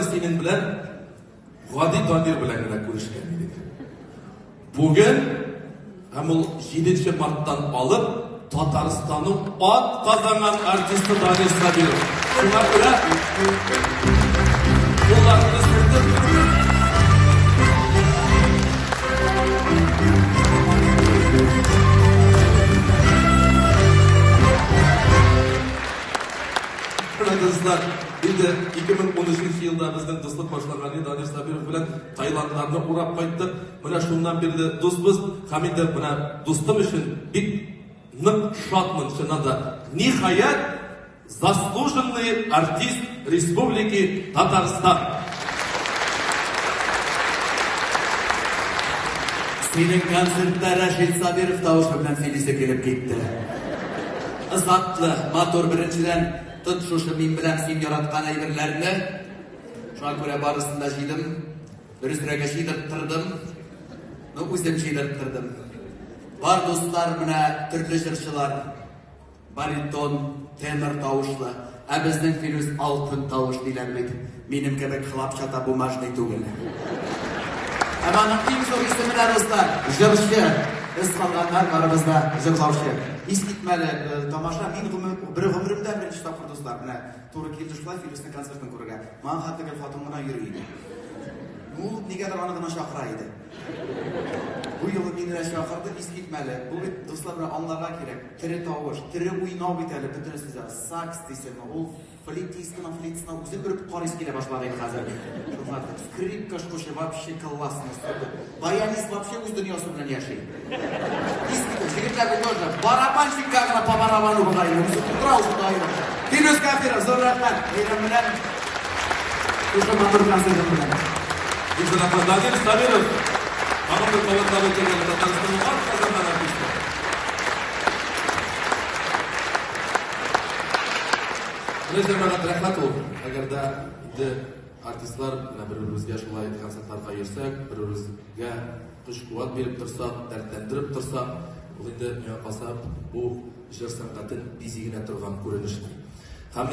Данир синең белән гади Данир белән генә күрешкән идек. Бүген һәм ул 7 марттан алып Татарстанның ат казанган артисты Данир Сабиров. Шуңа күрә кулларыңны селкеп Дуслар, инде 2013 елда безнең дуслык башланган иде. Данир Сабиров белән Таиландларны урап кайттык. Менә шуннан бирле дусбыз. Һәм инде менә дустым өчен бик нык шатмын, чыннан да. Ниһаять, заслуженный артист Республики Татарстан. Синең концертта Рәшит Сабиров тавышы белән сөйлисе килеп китте. Затлы, матур беренчедән, тот шушы мин беләм син яраткан әйберләрне. Шуңа күрә барысын да җыйдым. Дөресрәге җыйдырттырдым. Ну, үзем җыйдырттырдым. Бар дуслар, менә төрле җырчылар. Баритон, тенор тавышлы. Ә безнең Филүс алтын тавыш диләр бит. Минем кебек хлапчата бумажный түгел. Һәм аның иң зур исеме дә, дуслар, җырчы. Без калганнар барыбыз да җырлаучы. Искитмәле э, тамаша. Мин гомер, бер гомеремдә беренче тапкыр, дуслар, менә туры килде шулай Филүснең концертын күрергә. Моңа хәтле гел хатын гына йөри иде. Ул нигәдер аны гына чакыра иде. Бу юлы мине дә чакырды, искитмәле. Бу бит, дуслар, менә аңларга кирәк. Тере тавыш, тере уйнау бит әле бөтенесе дә. Сакс дисеңме, ул флейтистканың флейтасына үзе өреп карыйсы килә башлады инде хәзер. Шуңа скрипка шкучы вообще классно, супер. Баянист вообще үз дөньясы белән яши. Искитмәле, егетләр бит тоже. Барабанщикка гына по барабану була инде. Үзе тутыра үзе даирә. Филүс Кафиров, зур рәхмәт. Бәйрәм белән. Шушы матур концертым белән. Бик зур рәхмәт. Данир Сабиров. Тагын бер кабатлап әйтәм әле, Татарстанның ат казанган артисты. Менә җәмәгать рәхмәт ул. Әгәр дә инде артистлар менә бер-беребезгә шулай концертларга йөрсәк, бер-беребезгә көч-куәт биреп торсак, дәртләндереп торсак, ул инде миңа калса бу җыр сәнгатен бизи генә торган күренеш.